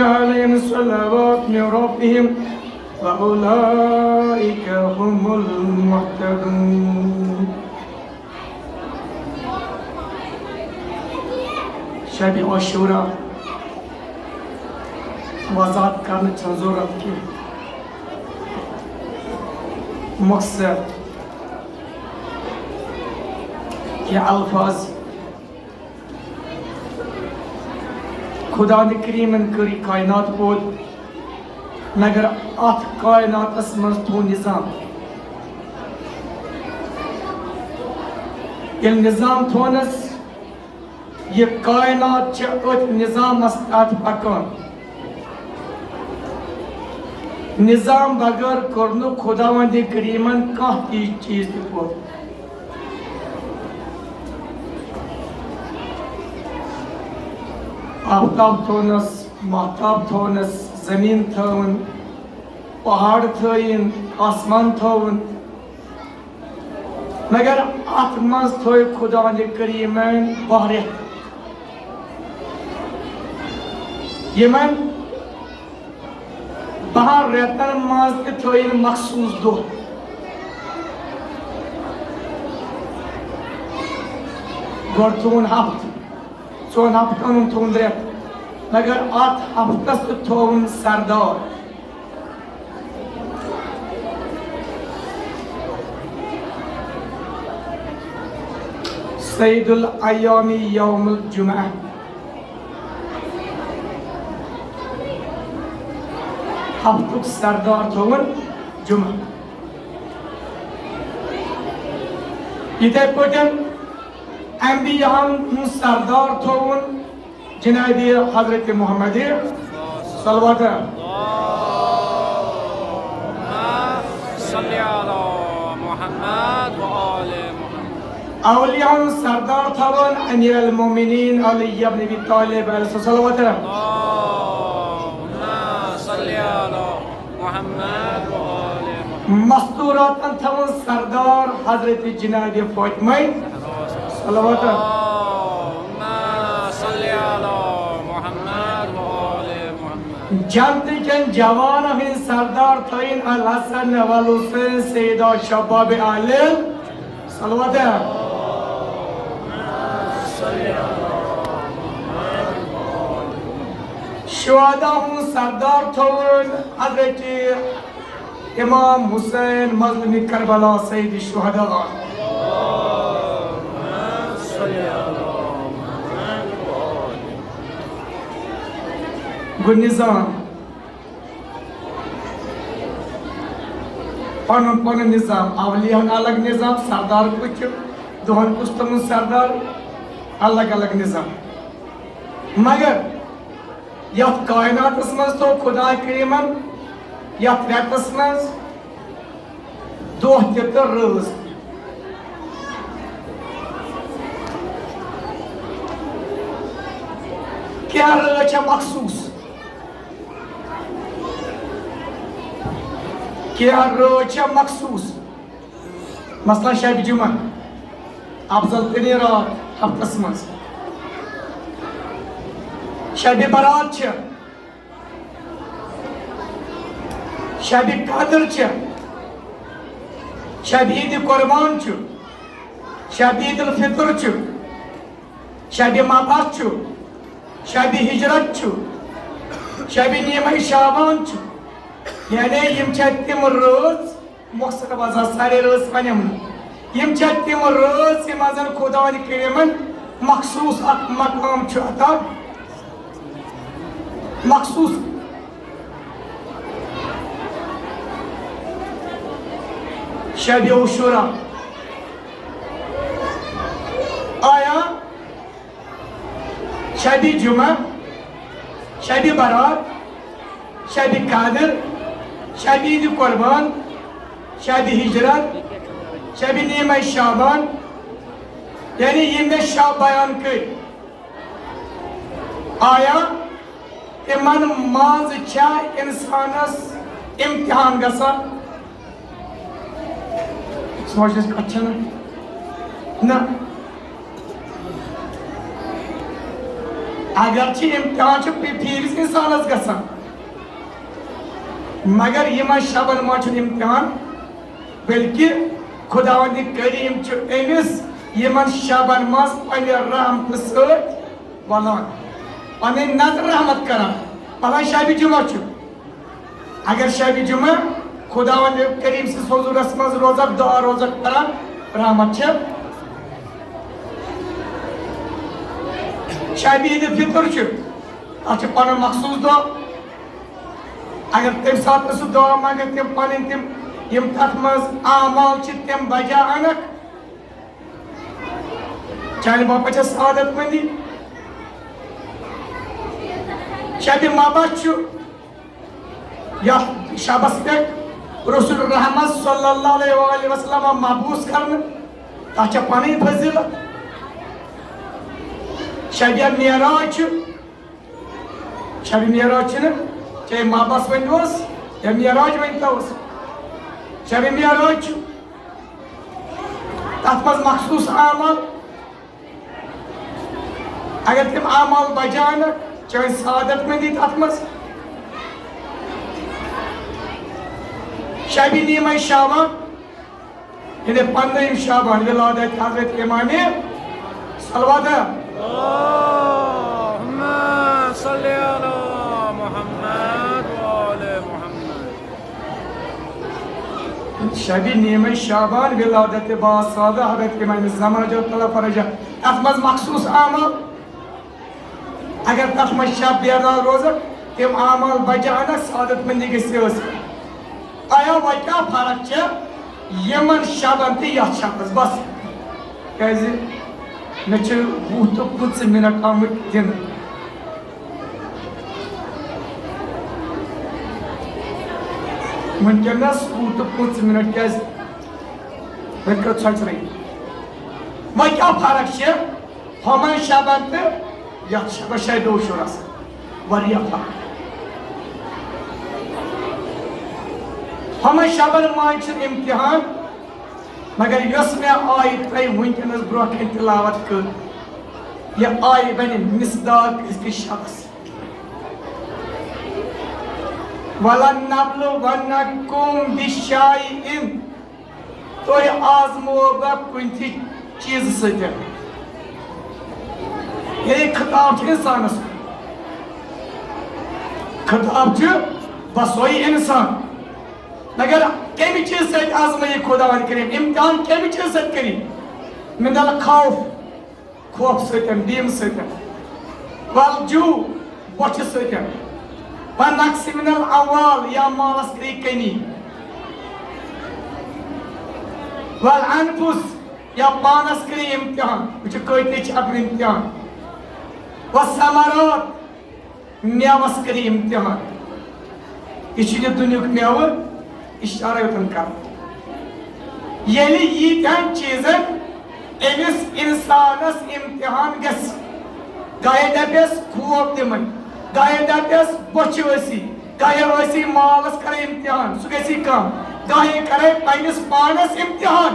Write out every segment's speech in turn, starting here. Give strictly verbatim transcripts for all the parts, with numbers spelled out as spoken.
عليهم صلوات من ربهم وأولئك هم المهتدون. شبِ عاشورا وضاحت کرنٕچ چھنہٕ ضروٗرت کینٛہہ۔ مۄخصر کینٛہہ الفاظ۔ خداوند کریمن کٔر یہِ کائنات پٲدٕ، مگر اتھ کائناتس منٛز تھوو نظام۔ ییٚلہِ نظام تھوونس، یہِ کائنات چھِ أتھۍ نظامس تحت پکان۔ نظام بغٲر کوٚر نہٕ خداوند کریمن کانٛہہ تہِ چیٖز تہِ پٲدٕ۔ آفتاب تھوونس، ماہتاب تھوونس، زمین تھٲوٕن، پہاڑ تھٲیِن، آسمان تھٲوٕن، مگر اتھ منٛز تھٲوۍ خداوند کریمن باہ رٮ۪تھ۔ یِمن باہن رٮ۪تن منٛز تہِ تھٲیِن مخصوٗص دۄہ۔ گۄڈٕ تھوٚوُن ہفتہٕ، ژۄن ہفتن ہُنٛد تھوٚوُن رٮ۪تھ، مگر اتھ ہفتس تہِ تھوٚوُن سردار۔ سید الایام یوم الجمعہ۔ ہفتُک سردار تھوٚوُن جمعہ۔ یِتھے پٲٹھۍ انبیاہن ہُنٛد سردار تھوٚوُن جناب حضرت محمد صلوات۔ اللهم صل على محمد وآل محمد۔ اولیاء ہُنٛد سردار تھاوان امیر المومنین علی ابن ابی طالب علیہ الصلوۃ۔ اللهم صل على محمد وآل محمد۔ مستوراتن تھاوان سردار حضرت جناب فاطمہ صلوات۔ اللهم صل على محمد وآل محمد۔ جنت کٮ۪ن جوانن ہٕنٛدۍ سردار تھٲیِن الحسن والحسین سیدا شباب اہل صلوات۔ شہدا ہُنٛد سردار تھوٚوُن حضرت امام حسین مظلوم کربلا سید شہدا۔ گوٚو نظام، پنُن پنُن نظام، اولیاہن الگ نظام، سردار کُس چھُ، دۄہن کُس تِمن سردار، الگ الگ نظام۔ مگر یتھ کائناتس منٛز تھوٚو خدا کریمن یتھ رٮ۪تس منٛز دۄہ تہِ تہٕ رٲژ تہِ۔ کینٛہہ رٲژ چھےٚ مخصوٗص، کینٛہہ رٲژ چھےٚ مخصوٗص۔ مثلاً شبِ جمعہ، افضل تریٖن راتھ ہفتس منٛز۔ شبِ برات چھِ، شبِ قدر چھِ، شبِ عید قربان چھُ، شبِ عید الفطر چھُ، شبِ مبعث چھُ، شبِ ہجرت چھُ، شبِ نیمہ شعبان چھُ۔ یعنی یِم چھِ تِم رٲژ، مۄخصر وضاحت سارے رٲژ ونیم نہٕ۔ یِم چھےٚ تِم رٲژ یِمن زن خداوند کریمن مخصوص اکھ مقام چھُ عطا، مخصوص۔ شبِ عاشورا آیا، شبِ جمعہ، شبِ برات، شبِ قدر، شبِ عید قربان، شبِ ہجرت، شبِ نیمہ شعبان، یعنی یِم مےٚ شب بیان کٔرۍ، آیا تِمن منٛز چھا انسانس امتحان گژھان؟ سونچنٕچ کتھ چھنہٕ۔ نہ۔ اگرچہ امتحان چھُ فی-، فی وِزِ انسانس گژھان، مگر یِمن شبن منٛز چھُنہٕ امتحان، بلکہ خداوند کریم چھُ أمِس یِمن شبن منٛز پننہِ رحمتہٕ سۭتۍ ولان، پنٕنۍ نظر رحمت کران۔ مثلاً شبِ جمعہ چھُ، اگر شبِ جمعہ خداوند کریم سٕنٛدِس حضورس منٛز روزکھ، دعا روزکھ کران، رحمت چھِ۔ شبِ عید فطر چھُ، تتھ چھُ پنُن مخصوص دۄہ۔ اگر تمہِ ساتہٕ سُہ دعا منٛگکھ، تِم پنٕنۍ تِم یِم تتھ منٛز اعمال چھِ، تِم بجا انکھ، چانہِ باپتھ چھےٚ سعادت مندی۔ شبِ مبعث چھُ، یتھ شبس پٮ۪ٹھ رسول رحمت صلی اللہ علیہ وآلہ وسلم مبعوث کرنہٕ، تتھ چھےٚ پنٕنۍ فضیلت۔ شبِ معراج چھُ، شبِ معراج چھُنہٕ، چاہے مبعث ؤنۍتوس یا معراج ؤنۍتوس، شبِ معراج چھُ، تتھ منٛز مخصوص اعمال۔ اگر تِم اعمال بجا انکھ، چٲنۍ سعادت مندی تتھ منٛز۔ شبِ نیمہ شعبان، یعنی پندہِم شعبان، ولادت حضرت امام صلوات۔ اللهم صل على محمد وآل محمد۔ شبِ نیمہ شعبان، ولادت باصادہ حضرت امام زمان جو طلب فرجہ۔ تتھ منٛز مخصوص اعمال، اگر تتھ منٛز شب بیدار روزکھ، تِم اعمال بجا انکھ، سعادت مندی گژھِ ٲسٕنۍ۔ آیا وۄنۍ کیٛاہ فرق چھےٚ یِمن شبن تہٕ یتھ شبس؟ بس، کیازِ مےٚ چھِ وُہ تہٕ پٕنٛژٕہ منٹ آمٕتۍ دِنہٕ۔ وٕنکیٚنس وُہ تہٕ پٕنٛژٕہ منٹ، کیازِ وۄنۍ کٔر ژھۄچرٕے۔ وۄنۍ کیٛاہ فرق چھِ ہُمن شبن تہٕ یتھ شبس؟ شاید دۄہ شُر آسان، واریاہ فرق۔ ہُمن شبن منٛز چھُ امتحان، مگر یۄس مےٚ آیہِ تۄہہِ وٕنکیٚنس برونٛہہ کنہِ تلاوت کٔر، یہِ آیہِ بنہِ مصداق أزکِس شبس۔ وَلَنَبْلُوَنَّكُمْ بِشَيْءٍ، تُہۍ آزموو بہٕ کُنہِ تہِ چیٖزٕ سۭتۍ۔ یعنی خطاب چھُ انسانس، خطاب چھُ بس سُے انسان۔ مگر کمہِ چیٖزٕ سۭتۍ آزمٲیہِ خداوند کریم؟ امتحان کمہِ چیٖزٕ سۭتۍ کٔرِو؟ من الخوف، خوف سۭتۍ، بیٖمہٕ سۭتۍ۔ والجوع، بۄچھِ سۭتۍ۔ ونقص من الاموال، یا مالس کٔرِو کمی۔ والانفس، یا پانس کٔرِو امتحان۔ وٕچھِو کۭتیاہ چھِ اَتھ امتحان۔ والثمرات، میوس کٔرِو امتحان۔ یہِ چھُ یہِ دُنیُک میوٕ، یہِ چھُ چارے یوتن کران۔ ییٚلہِ ییٖتٮ۪ن چیٖزن أمِس اِنسانس امتحان گژھِ، گاہے دپٮ۪س خوف دِمے، گاہے دپٮ۪س بۄچھِ ٲسی، گاہے ٲسی مالس کرے امتحان، سُہ گژھِ کم، گاہے کرے پننِس پانس امتحان،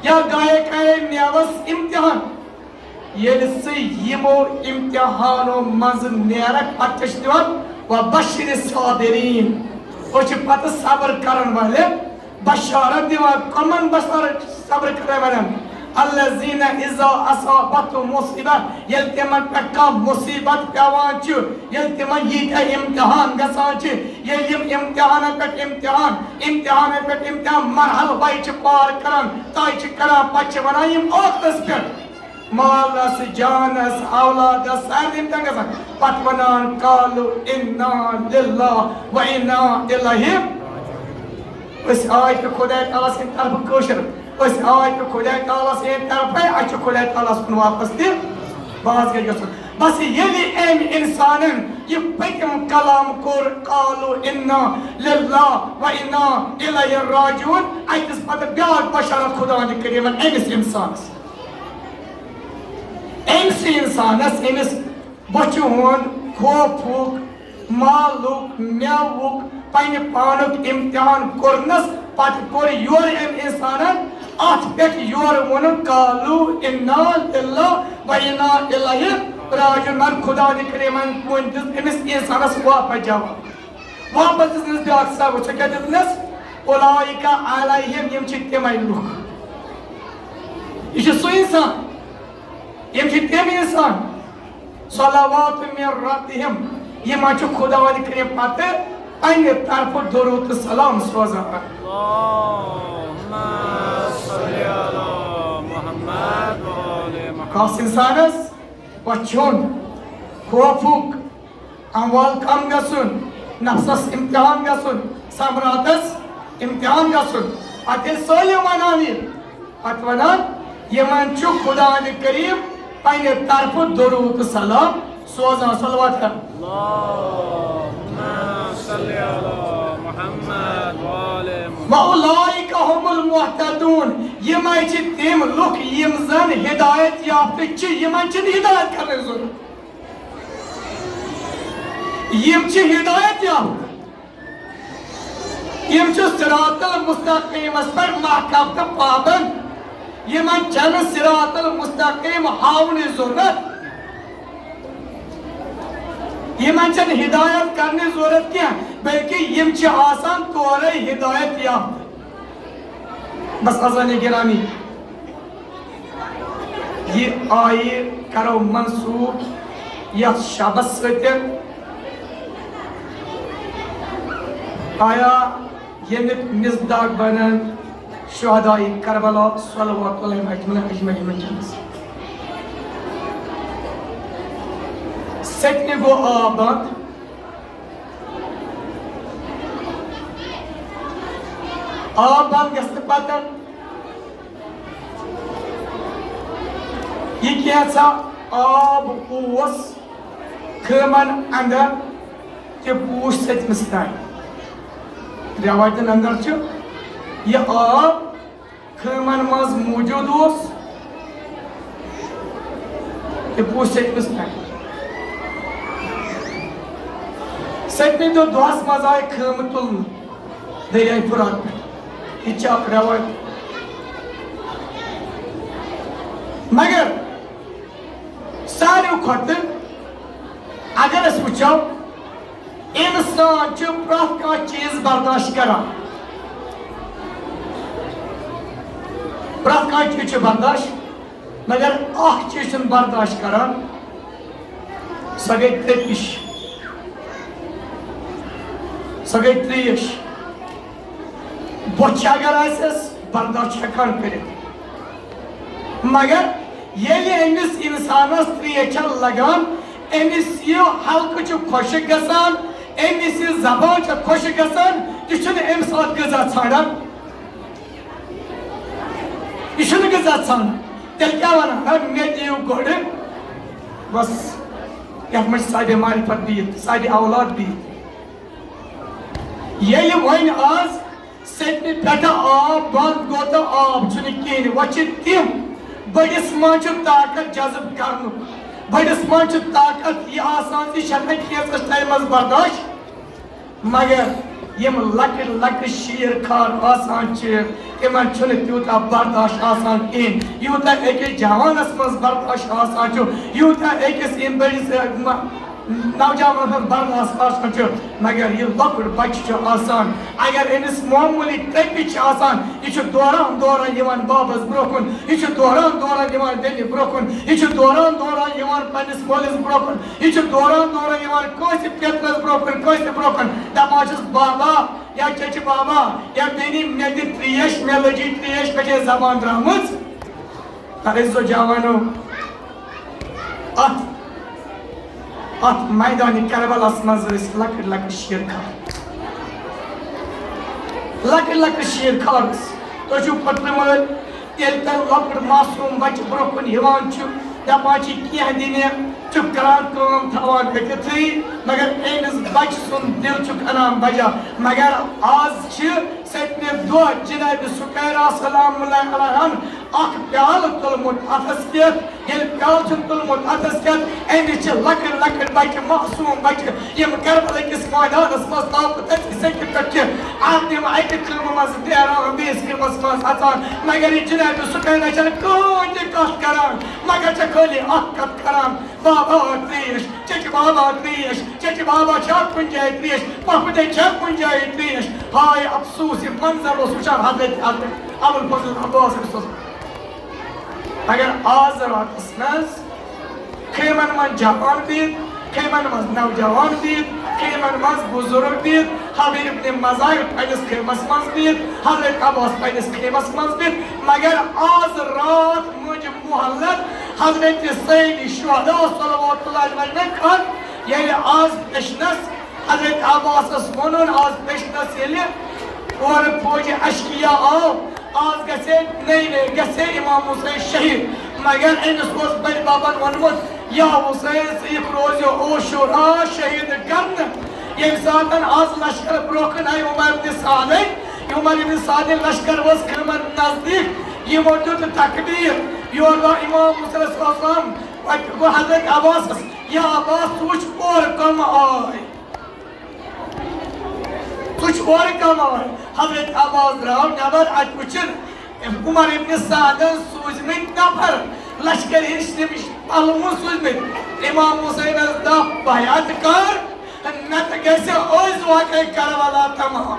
یا گاہے کرے میوس امتحان۔ ییٚلہِ ژٕ یِمو امتحانو منٛزٕ نیرکھ، پتہٕ کیٛاہ چھِ دِوان؟ وَبَشِّرِ الصَّابِرِينَ۔ أسۍ چھِ پتہٕ صبر کرن والٮ۪ن بشارت دِوان۔ کمن بشارت صبر کرن والٮ۪ن؟ الَّذِينَ إِذَا أَصَابَتْهُمْ مُصِيبَةٌ، ییٚلہِ تِمن پٮ۪ٹھ کانٛہہ مُصیبت پٮ۪وان چھُ، ییٚلہِ تِمن ییٖتیٛاہ امتحان گژھان چھِ، ییٚلہِ یِم امتحانن پٮ۪ٹھ امتحان، امتحانن پٮ۪ٹھ امتحان، مرحلہٕ وَے چھِ پار کران، طے چھِ کران، پتہٕ چھِ ونان یِم ٲخرس پٮ۪ٹھ۔ مالس، جانس، اولادس، سارنٕے تنگ گژھان۔ پتہٕ ونان، "قالوا انا للہ و انا الیہ"۔ أسۍ آے تہِ خداے تعالیٰ سٕنٛدِ طرفہٕ کٲشِر۔ أسۍ آے تہِ خداے تعالیٰ سٕنٛدِ طرفے، اَسہِ چھُ خداے تعالیٰ سُنٛد واپس تہِ باز گژھِ گژھُن۔ بس ییٚلہِ أمۍ انسانن یہِ پٔتِم کلام کوٚر، "قالوا انا للہ و انا الیہ راجعون"، اَتہِ دِژ پتہٕ بیٛاکھ بشارت خداوندِ کریٖمن أمِس انسانس۔ أمۍ سٕے اِنسانَس، أمِس بۄچھِ ہُنٛد، خوفُک، مالُک، مٮ۪وُک، پنٛنہِ پانُک اِمتِحان کوٚرنَس، پَتہٕ کوٚر یورٕ أمۍ اِنسانَن اَتھ پٮ۪ٹھ یورٕ ووٚنُن، "قالوا انا للہ و انا الیہ"۔ راجن من خدا نہِ کریمن کُن دِژ أمِس اِنسانَس واپس جواب۔ واپس دِژنَس بیٛاکھ سبق، سۄ کیٛاہ دِژنَس؟ اولئک علیہم، یِم چھِ تِمَے لُکھ۔ یہِ چھُ سُہ اِنسان، یِم چھِ تِم اِنسان، صلوات من ربہم، یِمن چھُ خداوند کریم پتہٕ پننہِ طرفہٕ درود تہٕ سلام سوزان۔ اللہم صل علی محمد و آل محمد۔ کانٛہہ اِنسانَس وۄتھُن، خوفُک، اموال کم گژھُن، نفسس امتحان گژھُن، ثمراتس امتحان گژھُن۔ پتہٕ ییٚلہِ سٲلِم ونان یہِ، پتہٕ ونان، یِمن چھُ خداوند کریم پننہِ طرفہٕ درود تہٕ سلام سوزان، صلوات کران۔ اللہم صل علی محمد و آل محمد۔ واولئک هم المہتدون، یِمے چھِ تِم لُکھ یِم زن ہدایت یافتہٕ چھِ، یِمن چھِنہٕ ہدایت کرنٕچ ضروٗرت۔ یِم چھِ ہدایت یافتہٕ۔ یِم چھِ صراط المستقیمس پٮ۪ٹھ محکم تہٕ پابند۔ یِمن چھنہٕ صراط المستقیم ہاونٕچ ضروٗرت۔ یِمن چھنہٕ ہدایت کرنٕچ ضروٗرت کینٛہہ، بلکہِ یِم چھِ آسان تورے ہدایت یافتہٕ۔ بس عزیزانِ گرامی، یہِ آیہِ کرو منسوخ یتھ شبس سۭتۍ۔ آیا ییٚمیُک مصداق بنن شہدائے کربلا صلوات علیہم اجمعین، اجمعین، اجمعین۔ سٔتمہِ گوٚو آب بند۔ آب بند گژھنہٕ پتہٕ یہِ کینٛژھا آب اوس خۭمن اندر تہِ پوٗچھ سٔتمِس تام۔ رٮ۪وایتن اندر چھُ یہِ آب خۭمن منٛز موٗجوٗد اوس تہِ پوٗچھ سٔتمِس تام۔ سٔتمہِ دۄہ دۄہس منٛز آیہِ خۭمہٕ تُلنہٕ دٔریاے فرات پٮ۪ٹھ۔ یہِ تہِ چھِ اکھ رٮ۪وایت۔ مگر ساروی کھۄتہٕ اگر أسۍ وٕچھو، اِنسان چھُ پرٛٮ۪تھ کانٛہہ چیٖز برداشت کران۔ پرٛٮ۪تھ کانٛہہ چیٖز چھُ برداشت، مگر اکھ چیٖز چھُنہٕ برداشت کران، سۄ گٔے تٔپِش، سۄ گٔے ترٛیش۔ بۄچھِ اگر آسٮ۪س، برداشت چھُ ہٮ۪کان کٔرِتھ۔ مگر ییٚلہِ أمِس اِنسانَس ترٛیش چھےٚ لگان، أمِس یہِ حلقہٕ چھُ خۄشٕک گژھان، أمِس یہِ زبان چھےٚ خۄشٕک گژھان، یہِ چھُنہٕ أمِس اَتھ غذا ژھانٛڈان۔ یہِ چھُنہٕ غذا ژھانٛڈان۔ تیٚلہِ کیٛاہ وَنان؟ ہا، مےٚ دِیِو گۄڈٕ، بس، یَتھ منٛز چھِ صاحبِ معرفت بِہِتھ، صاحبِ اولاد بِہِتھ۔ ییٚلہِ وۄنۍ آز سٔتمہِ پٮ۪ٹھٕ آب بنٛد گوٚو تہٕ آب چھُنہٕ کِہیٖنۍ، وۄنۍ چھِ تِم بٔڑِس منٛز چھُ طاقت جذب کرنُک، بٔڑِس منٛز چھُ طاقت یہِ آسان زِ یہِ چھَنہٕ کینٛژَس ٹایمَس برداشت۔ مگر یِم لۄکٕٹۍ لۄکٕٹۍ شیٖر خار آسان چھِ، تِمن چھُنہٕ تیوٗتاہ برداشت آسان کِہیٖنۍ، یوٗتاہ أکِس جوانَس منٛز برداشت آسان چھُ، یوٗتاہ أکِس یِم بٔڑِس، ٲ، مہ-، نوجوانَس منٛز برداشت آسان چھُ۔ مگر یہِ لۄکُٹ بچہٕ چھُ آسان، اگر أمِس معموٗلی تٔپِش چھِ آسان، یہِ چھُ دوران دوران یِوان بابَس برٛونٛہہ کُن، یہِ چھُ دوران دوران یِوان بیٚنہِ برٛونٛہہ کُن، یہِ چھُ دوران دوران یِوان پنٛنِس مٲلِس برٛونٛہہ کُن، یہِ چھُ دوران دوران یِوان کٲنٛسہِ پیٚترَس برٛونٛہہ کُن، کٲنٛسہِ برٛونٛہہ کُن، دَپان چھُس، "بابا یا چچہِ بابا یا بیٚنہِ، مےٚ دِ ترٛیش، مےٚ لٔجے ترٛیش، مےٚ چھے زبان درٛامٕژ۔" تہٕ عزیزو جوانو، اَتھ، اَتھ میدانِ کربلاہَس منٛز ٲسۍ لۄکٕٹۍ لۄکٕٹۍ شیٖر خار۔ لۄکٕٹۍ لۄکٕٹۍ شیٖر خار ٲسۍ۔ تُہۍ چھِو پٔترٕ مٲلۍ، ییٚلہِ تۄہہِ لۄکُٹ معصوٗم بچہٕ برٛونٛہہ کُن یِوان چھُ، دَپان چھِ، "کینٛہہ دِ مےٚ"، چھُ کران کٲم تھاوان أکِتھٕے، مگر أمِس بچہٕ سُنٛد دِل چھُ کران بجا۔ مگر آز چھِ سٔتمہِ دۄہ جناب سُکیرا سلام اللہ علیہن اکھ پیالہٕ تُلمُت اَتھس کٮ۪تھ۔ ییٚلہِ پیالہٕ چھُ تُلمُت اَتھس کٮ۪تھ، أمِس چھِ لۄکٕٹۍ لۄکٕٹۍ بَچہِ، معصوٗم بَچہِ، یِم کربلا کِس مٲدانس منٛز تاپہٕ تَتہِ سیٚکہِ پٮ۪ٹھ چھِ اَتھ یِم اَکہِ خۭمہٕ منٛز نیران، بیٚیِس خۭمس منٛز اَژان۔ مگر یہِ جناب سُکینہ چھَنہٕ کٕہٕنۍ تہِ کَتھ کران، مگر چھےٚ خٲلی اکھ کَتھ کران، بابا ترٛیش، چیٚچہِ بابا ترٛیش، چیٚچہِ بابا چھا کُنہِ جایہِ ترٛیش، پۄپھٕ دے چھا کُنہِ جایہِ ترٛیش۔ ہاے افسوس، یہِ منظر اوس وٕچھان حضرت ابوالفضل عباس رضی اللہ عنہ۔ اگر آز راتس منٛز خیمن منٛز جوان بِہِتھ، خیمن منٛز نوجوان بِہِتھ، خیمن منٛز بزرگ بِہِتھ، حبیب ابن مزاحم پننِس خیمس منٛز بِہِتھ، حضرت عباس پننِس خیمس منٛز بِہِتھ، مگر آز رات مُجہِ مُہلت حضرت سید شہداء صلوات اللہ علیہ وسلم کر۔ ییٚلہِ آز پیشنس حضرت عباسس ووٚنُن، آز پیشنس ییٚلہِ اورٕ فوج اشکیا آو، آز گژھِ نٔے نٔے گژھِ امام حسین شہید۔ مگر أمِس اوس بٔڈۍ ببن ووٚنمُت، یا حسین، ژٕ یِکھ روزِ عاشورا شہید کرنہٕ۔ ییٚمہِ ساتن آز لشکر برونٛہہ کُن آیہِ عمر ابن سعدٕنۍ، عمر ابن سعدٕنۍ لشکر وٲژ خیمن نزدیٖک، یِمو دیُت تکبیر، یور درٛاو امام حسین صلی اللہ علیہ وسلم، پتہٕ گوٚو حضرت عباسس، یا عباس، ژٕ وٕچھ اورٕ کم آے۔ ژٕ چھُ اورٕ کماوان۔ حضرت عباس درٛاو نٮ۪بر، اَتہِ وٕچھِن عمر ابن سعدن سوٗزمٕتۍ نفر، لشکر ہٕنٛدۍ تٔمِس پلوُن سوٗزمٕتۍ۔ امام حسینس دپ بیعت کر، نتہٕ گژھِ أزۍ واقعے کربلا تمام۔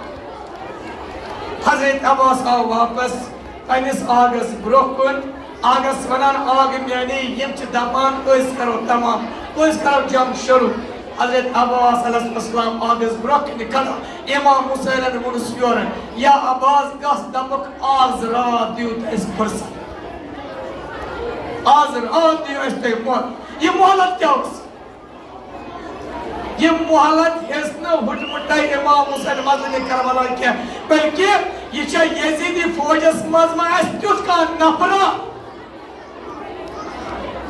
حضرت عباس آو واپس پننِس آغس برونٛہہ کُن۔ آغس ونان، آغ میٛانہِ، یِم چھِ دپان، أسۍ کرو تمام، أسۍ کرو جنگ شروع۔ حضرت عباس علیہ السلام آغس برونٛہہ کُن کھڑا۔ امام حسینن ووٚنُس یورٕ، یا عباس، گژھ دپُکھ، آز راتھ دِیِو تُہۍ اَسہِ فرصت۔ آز راتھ دِیِو اَسہِ تُہۍ مۄہلت۔ یہِ مۄہلت کیٛاہ اوس؟ یہِ مۄہلت ہیٚژ نہٕ ہُٹمُٹے امام حسین مظلوم کربلا کینٛہہ، بلکہ یہِ چھےٚ یزیدی فوجس منٛز ما آسہِ تیُتھ کانٛہہ نفرا؟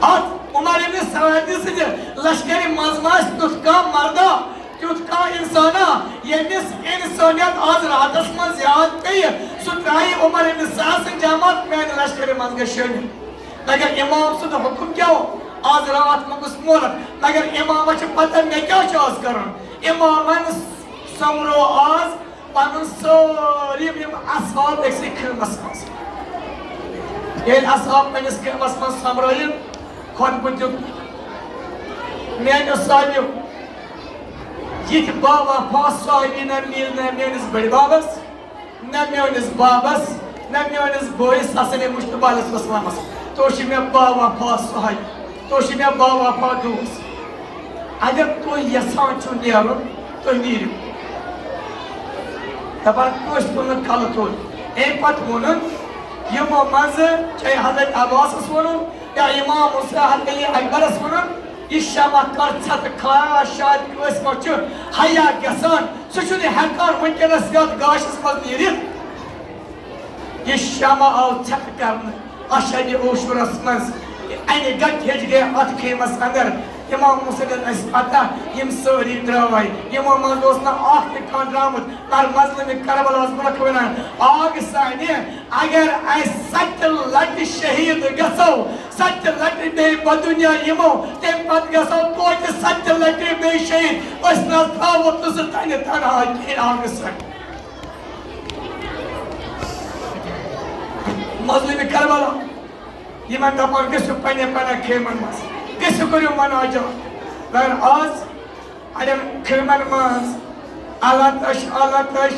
اتھ عمر ابن سعد سٕنٛدِ لشکرِ منٛز ما آسہِ تیُتھ کانٛہہ مردا، تیُتھ کانٛہہ انسانا، ییٚمِس انسٲنیت آز راتس منٛز یاد پیٚیہِ، سُہ ترٛایہِ عمر ابن سعد سٕنٛز جماعت میانہِ لشکرِ منٛز گژھِ شٲمِل۔ مگر امام سُنٛد حکم کیٛاہ اوس؟ آز راتھ منٛگُس مۄہلت۔ مگر امامس چھِ پتہ مےٚ کیٛاہ چھُ آز کرُن۔ امامن سۄمبرو آز پنُن سٲری یِم اصحاب أکسٕے خیمس منٛز۔ ییٚلہِ اصحاب پننِس خیمس منٛز سۄمبرٲیِن، خطبہٕ دیُت، میٛانیو ساروِیو، یِتھۍ باوفا صحابی نہ میلۍ نہ میٛٲنِس بٔڈۍ ببس، نہ میٛٲنِس ببس، نہ میٛٲنِس بٲیِس حسن مجتبیٰ علیہ السلامس۔ تُہۍ چھِو مےٚ باوفا صحابی، تُہۍ چھِو مےٚ باوفا دوست۔ اگر تُہۍ یژھان چھِو نیرُن، تُہۍ نیٖرِو۔ دپان کٲنٛسہِ تُل نہٕ کلہٕ تُل۔ اَمہِ پتہٕ ووٚنُن، یِمو منٛزٕ چاہے حضرت عباسس ووٚنُن یا امام حسین حضرت علی اکبرس ووٚنُن، یہِ شمع کر ژھٮ۪تہٕ، خاص شاید کٲنٛسہِ ما چھُ حیا گژھان، سُہ چھُنہٕ ہٮ۪کان وٕنکیٚنس یتھ گاشس منٛز نیٖرِتھ۔ یہِ شمع آو ژھٮ۪تہٕ کرنہٕ اتھ شبِ عاشورس منٛز۔ انہِ گٹہِ ہیٚچ گٔے اتھ خیمس اندر۔ امام حسینس ٲس پتہ، یِم سٲری درٛاے، یِمو منٛز اوس نہٕ اکھ تہِ کانٛہہ درٛامُت، مگر مظلوم کربلاہس برونٛہہ کُن ونان، آغ سانہِ، اگر أسۍ ستہِ لٹہِ شہید گژھو، ستہِ لٹہِ بیٚیہِ بددُنیا یِمو، تمہِ پتہٕ گژھو توتہِ ستہِ لٹہِ بیٚیہِ شہید۔ أسۍ نہ حظ تھاوو نہٕ سُہ تنہِ تنہا کِہیٖنۍ، آغ سانہِ۔ مظلوم کربلا، یِمن دپان، گٔژھِو پننہِ پننہِ خیمن منٛز، گٔژھِو کٔرِو مناجات۔ مگر آز اڑٮ۪ن خیمن منٛز التش التش،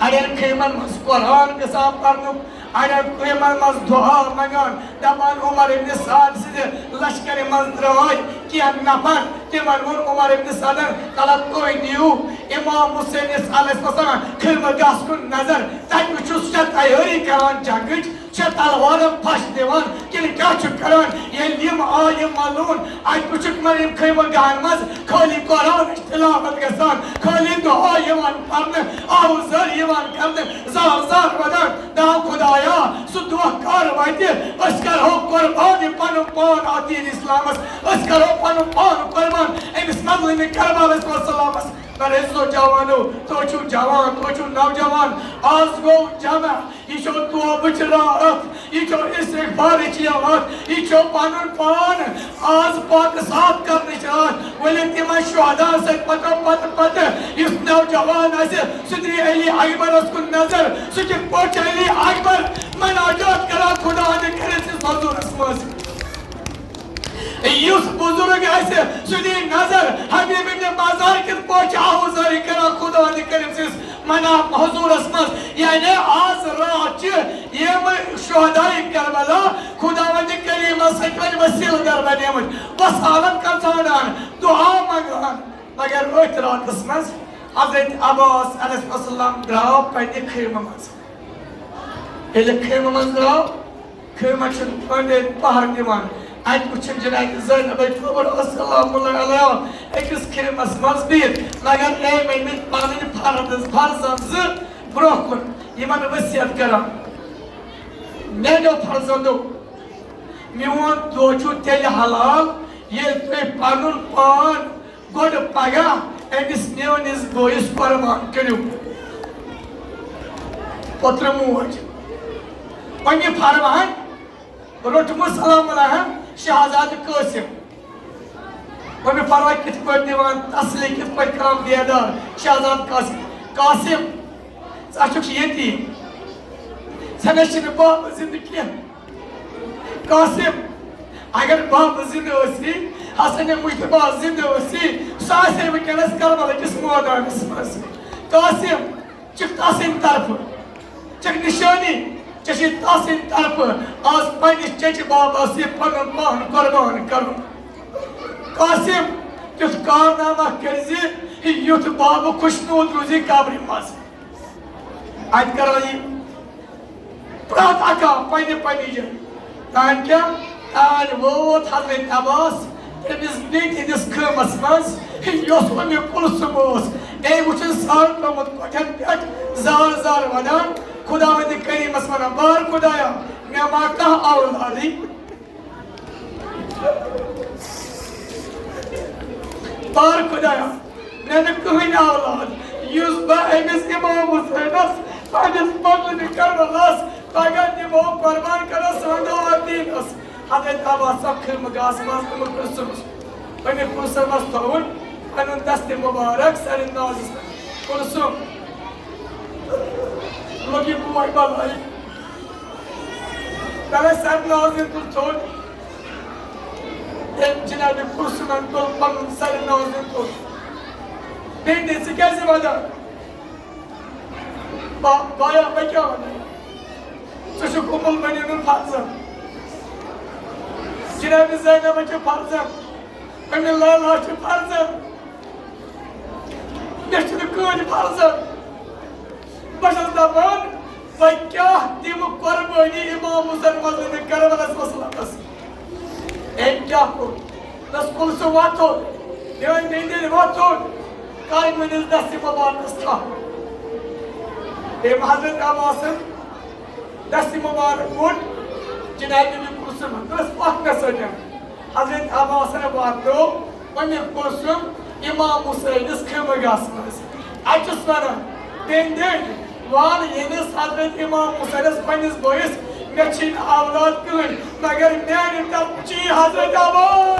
اڑٮ۪ن خیمن منٛز قرآن گژھان پرنُک، اڑٮ۪ن خیمن منٛز دعا منگان، دپان عمر ابن سعد سٕنٛدِ لشکرِ منٛز درٛاے کینٛہہ نفر، تِمن ووٚن عمر ابن سعدن، تلہ تُہۍ دِیِو امام حسینس علیہ السلام خیمہٕ گاہس کُن نظر، تتہِ وٕچھِو سُہ چھا تیٲری کران جنگٕچ، چھِ تلوارن پھش دِوان کِنہٕ کیٛاہ چھُ کران؟ ییٚلہِ یِم آیہِ ملوٗن، اَتہِ وٕچھُکھ مےٚ یِم خیمہٕ گاہن منٛز خٲلی قرآنٕچ تلاوت گژھان، خٲلی دعا یِوان پرنہٕ، آہو زٲر یِوان کرنہٕ، زار زار ودان، داو خدایا، سُہ دۄہ کر واتہِ، أسۍ کرہو قربان یہِ پنُن پان اَتھ دین اسلامس، أسۍ کرہو پنُن پان قربان أمِس مظلوم کربلا علیہ السلامس۔ مگر عزیزو جوانو، تُہۍ چھِو جوان، تُہۍ چھِو نوجوان۔ آز گوٚو جمع، یہِ چھو توبٕچ راتھ، یہِ چھو استغفارٕچ راتھ، یہِ چھو پنُن پان آز پاک صاف کرنٕچ راتھ۔ ؤلِو تِمن شہدا سۭتۍ پکو پتہٕ پتہٕ۔ یُس نوجوان آسہِ، سُہ دِیہِ علی اکبرس کُن نظر، سُہ کِتھ پٲٹھۍ چھُ علی اکبر مناجات کران خداوند کریم سٕنٛدِس حضوٗرس منٛز۔ یُس بزرگ آسہِ، سُہ دِیہِ نظر، حبیب ابن مزار کِتھ پٲٹھۍ چھُ آہوزاری کران خداوند کریم سٕنٛدِس منا حضوٗرس منٛز۔ یعنی آز راتھ چھِ یِم شہداے کربلا خداوند کریمس سۭتۍ وۄنۍ وسیلہٕ در بنیمٕتۍ، وسالت کر ژھانڈان، دعا منگان۔ مگر أتھۍ راتس منٛز حضرت عباس علیہ السلام درٛاو پننہِ خیمہٕ منٛز۔ ییٚلہِ خیمہٕ منٛز درٛاو، خیمہٕ چھُ أنٛدۍ أنٛدۍ پہر دِوان۔ اَتہِ وُچھُن جناب زینب کبریٰ سلام اللہ علیہا أکِس خیمس منٛز بِہِتھ، مگر أمۍ أنۍ مٕتۍ پنٕنۍ فرض، فرزند زٕ برٛونٛہہ کُن، یِمن وصیت کران، میانیو فرزندو، میون دۄہ چھُ تیٚلہِ حلال، ییٚلہِ تُہۍ پنُن پان گۄڈٕ پگاہ أمِس میٲنِس بٲیِس قۄربان کٔرِو۔ پوٚترٕ موج، أمۍ یہِ فرمان روٚٹمُت سلام علیہم شہزادٕ قٲسِم۔ أمۍ یہِ فرمان کِتھ پٲٹھۍ دِوان تسلی، کِتھ پٲٹھۍ کران بیدار شہزادٕ قاسم؟ قاسم، ژٕ چھُکھ ییٚتی، ژےٚ نَے چھِنہٕ بابہٕ زِندٕ کینٛہہ۔ قاسم، اگر بابہٕ زِندٕ ٲسی، حسن مجتبیٰ زِندٕ ٲسی، سُہ آسہِ ہے وٕنکیٚنَس کربلا کِس مٲدانَس منٛز۔ قاسم، ژٕ چھُکھ تَسٕنٛدِ طرفہٕ، ژٕ چھُکھ نِشٲنی، ژےٚ چھُے تَسٕنٛدِ طرفہٕ آز پنٛنِس چچہِ بابَس یہِ پَنُن پان قۄربان کَرُن۔ قاسم، تیُتھ کارنامہ کٔرۍ زِ یُتھ بابہٕ خۄشنوٗد روٗزِ قبرِ منٛز۔ اَتہِ کَرو یہِ پرٛٮ۪تھ اَکھ آو پننہِ پننہِ جایہِ۔ تانۍ کیٛاہ؟ تانۍ ووت حضرت عباس تٔمِس بیٚنہِ ہٕنٛدِس خٲمَس منٛز، یۄس اُمہِ کلثوم ٲس۔ أمۍ وُچھُن سر ترٛوومُت کۄٹھٮ۪ن پٮ۪ٹھ، زار زار وَدان، خداوندِ کریٖمَس وَنان، بار خدایا، مےٚ ما کانٛہہ اولادٕے؟ بار خدایا، مےٚ نہٕ کٕہٕنۍ اولاد، یُس بہٕ أمِس امام حسینس پننِس مقدمِ کربلاہس پگاہ دِمو قربان کرو سٲنۍ دعوت دینس۔ حضرت عباس آو خیمہٕ گاہس منٛز اُمہِ کلثومس، اُمہِ کلثومس تھوٚوُن پنُن دستِ مبارک سرِ نازس پٮ۪ٹھ۔ کلثوم، لوٚگ یہِ بوے بلایہِ۔ تَلے سر نازن تُل تھوٚد۔ تٔمۍ جناب کلثومن تُل پنُن سر نازن تُل۔ بیٚیہِ تہِ ژٕ کیٛازِ ودان؟ با-، بایا، بہٕ کیٛاہ وَنہٕ؟ ژٕ چھُکھ اُمُل بنیمُت فرزند۔ جناب زینب چھِ فرزند۔ اَمہِ لیلا چھِ فرزند۔ مےٚ چھِنہٕ کٕہٕنۍ فرزند۔ بہٕ چھَس دَپان، بہٕ کیٛاہ دِمہٕ قۄربٲنی امام حسین مظلومِ کربلاہَس وسلمس؟ أمۍ کیٛاہ کوٚر؟ دوٚپُس، کُلثوم وۄتھ تھوٚد، میٛٲنۍ بیٚنہِ وۄتھ تھوٚد، کر میٛٲنِس دستِ مبارکس تھپھ۔ أمۍ حضرت عباسن دستِ مبارک کوٚڑ جناب نبی کُلثومن، دوٚپُس، پَکھ مےٚ سۭتۍ۔ حضرت عباسن واتنوو اُمہِ کُلثوم امام حسینس خیمہٕ گاہس منٛز۔ اَتہِ چھُس ونان، بیٚنہِ، وَن ییٚمِس حضرت امام حسینس پننِس بٲیِس، مےٚ چھِنہٕ اولاد کٕہٕنۍ، مگر میانہِ طرفہٕ چھُ یہِ حضرت عباس۔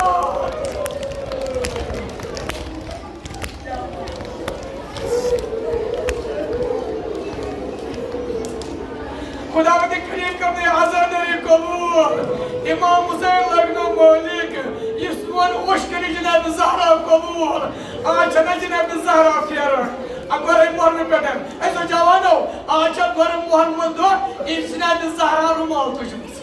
خداوند کریم کٔرِن عزادٲری قبول۔ امام حسین لگنو مٲلِک، یہِ سون اوش کٔرِن جناب زہرا قبول۔ آز چھَنہ جناب زہرا پھیران، آ، گۄڈَے مۄہرنہٕ پٮ۪ٹھ۔ أسۍ چھِ جوانو، آز چھِ گۄڈٕ مۄہرمُت دۄہ، یہِ چھِ جناب زہرا رومال تُجمٕژ۔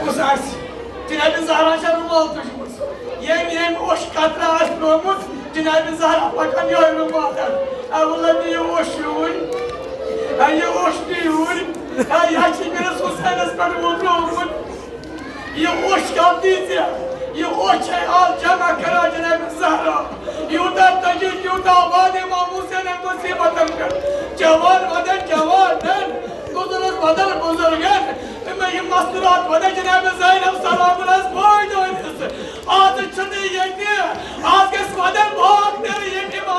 کُس آسہِ؟ جناب زہرا چھےٚ رومال تُجمٕژ۔ ییٚمۍ، ییٚمۍ اوٚش قطرٕ آسہِ ترٛوومُت، جناب زہرا پکان یِہوٚے رومال ہٮ۪تھ۔ اے وَلہ، یہِ اوٚش یوٗرۍ۔ اے، یہِ اوٚش تہِ یوٗرۍ۔ اے، یہِ چھِ میٛٲنِس حُسینَس پٮ۪ٹھ ووترومُت۔ یہِ اوٚش کَتھ دی ژےٚ؟ یہِ اوٚش چھے آز جمع کران جناب زہرا۔ یوٗتاہ تٔتی، تیوٗتاہ واد امام حُسینَن مُصیٖبتَن پٮ۪ٹھ۔ جوان وَدَن جوانَن، بُزرگ وَدَن بُزرگَن۔ تہٕ مےٚ یہِ مستورات وَنان جناب زینب سلام اللہ علیہَس بٲے دٲنِس۔ آز چھُنہٕ ییٚتہِ، آز گژھِ وَدَن بھاگ تیرٕ ییٚمہِ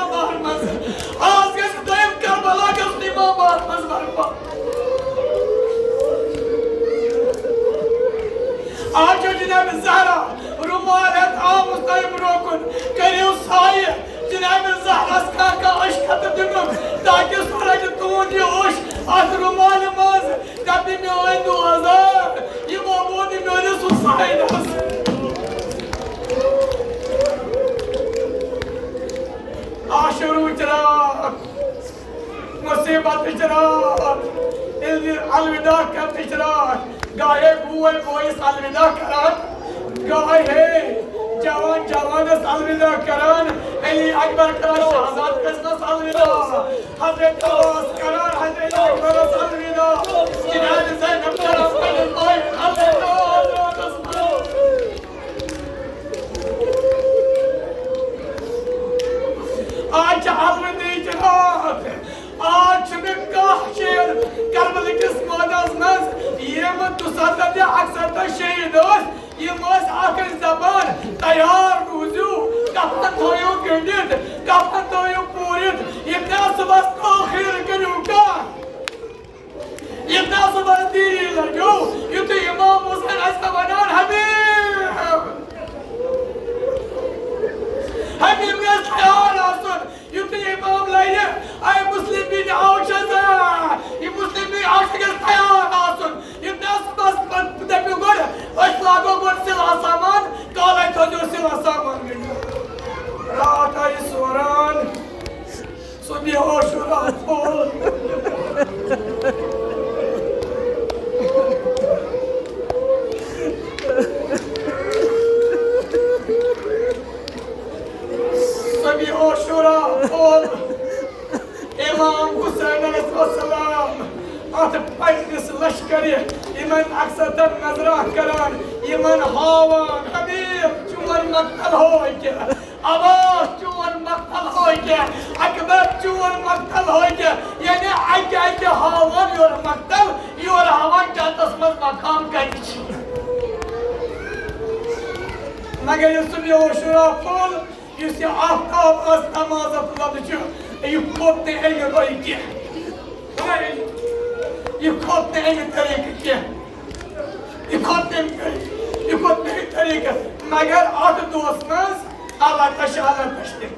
تھایہِ جناب زہرس کانٛہہ کانٛہہ عشقت دِنُک، تاکہ سُہ رٹہِ تُہُنٛد یہِ اوٚش اتھ رُمالہِ منٛز، دپہِ میٲنۍ دوزار، یِمو ووت میٲنِس حسینس۔ عاشورُک راتھ، مصیبتٕچ راتھ، ییٚلہِ الوداع کرنٕچ راتھ، گاہے بوے بٲیِس الوداع کران، گاہے جوان جوانس الوداع کران، علی اکبر کران شہزاد قسمس الوداع، حضرت عباس کران حضرت اکبرس الوداع، جناب زینب کران پننِس بٲیِس الوداع۔ آز چھِ الوداعٕچ راتھ۔ آز چھُنہٕ کانٛہہ شہید کربلہٕ کِس مٲدانس منٛز، یِم دُسَتتھ یا اَکسَتتھ شہید ٲسۍ، یِم ٲسۍ اکھ أکۍ دپان، تیار روٗزِو، کفن تھٲیِو گٔنڈِتھ، کفن تھٲیِو پوٗرِتھ، ییٚمہِ دۄہ صُبحس تٲخیٖر کٔرِو کانٛہہ۔ ییٚمہِ دۄہ صُبحس دیٖری لٔگِو، یُتھُے امام حسین آسہِ نہٕ ونان، حبیب، حبیب گژھِ تیار آسُن۔ یُتھُے امام لرِ، اے مسلم بن عوف چھا، یہِ مسلم بن عوف گژھِ تیار آسُن۔ ییٚمہِ دۄہ صُبحس پتہٕ دٔپِو گۄڈٕ، أسۍ لاگو گۄڈٕ سلاح سامان، کالے تھٲوزیو سلاح سامان گٔنڈِتھ۔ راتھ آیہِ سوران۔ صبح عاشورہ پھوٚل۔ صبح عاشورہ پھوٚل۔ امام حسین علیہ السلام اتھ پننِس لشکرِ یِمن اکثر نظرہ کران، یِمن ہاوان، حبیب چون مقتل ہوے کیا؟ عباس چون مقتل ہوے کیا؟ اکبر چون مقتل ہوے کیا؟ یعنی اکہِ اکہِ ہاوان یورٕ مقتل، یورٕ ہاوان جنتس منٛز مقام کتہِ چھِ۔ مگر ییٚلہِ سُہ مےٚ اوس شُراہ پھوٚل، یُس یہِ آفتاب از تمازس لبہٕ چھُ، یہِ کھوٚت نہٕ امہِ رۄیہِ کینٛہہ۔ یہِ کھوٚت نہٕ امہِ طریقہٕ کینٛہہ۔ یہِ کھوٚت تَمہِ طریقہٕ، یہِ کھوٚت تَمہِ طریقہٕ۔ مگر اتھ دۄہس منٛز اللہ تشہیر، اللہ تشہیر۔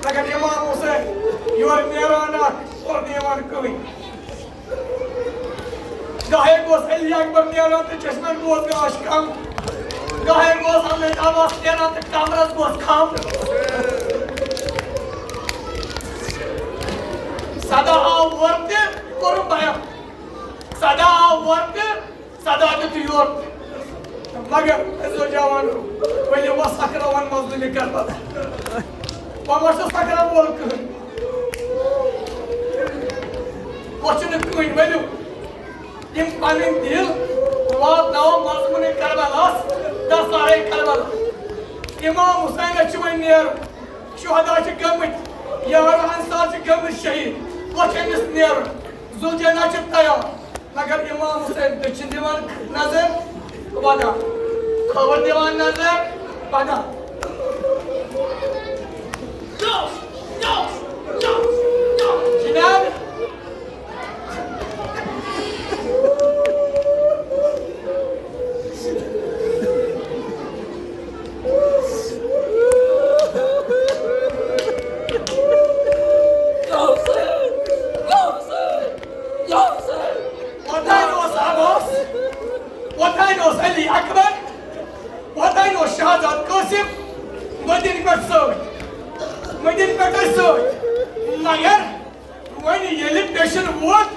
مگر امام حسین یورٕ نیران اکھ، اورٕ نہٕ یِوان کٕہٕنۍ۔ گاہے گوس علی اکبر نیران تہٕ چشمن گوس گاش کم۔ گاہے گوس اللہ عباس نیران تہٕ کمرس گوس کم۔ صدا آو اورٕ تہِ کوٚرُن بیان۔ صدا آو اورٕ تہِ، صدا دیُت یورٕ تہِ۔ مگر أسۍ ٲسۍ جوان، ؤلِو وۄنۍ سکراوان مظلومِ کربلا۔ وۄنۍ ما چھُ سکران وول کٕہٕنۍ؟ وۄنۍ چھُنہٕ کٕہٕنۍ، ؤلِو۔ یِم پنٕنۍ دِل واتناوو مظلومِ کربلاہس، دسارے کربلا۔ امام حسینس چھُ وۄنۍ نیرُن، شہدا چھِ گٔمٕتۍ، یار انصار چھِ گٔمٕتۍ شہید، وۄنۍ چھُ أمِس نیرُن۔ ذوالجناح چھِ تیار، مگر امام حسین دٔچھِنۍ دِوان نظر، ودان۔ کھووُر دِوان نظر، ودان۔ جناب، اوتانۍ اوس عباس، اوتانۍ اوس علی اکبر، اوتانۍ اوس شہزاد قاسم مدینہٕ پٮ۪ٹھ سۭتۍ، مدینہٕ پٮ۪ٹھ ٲسۍ سۭتۍ۔ مگر وۄنۍ ییٚلہِ پیشن ووت،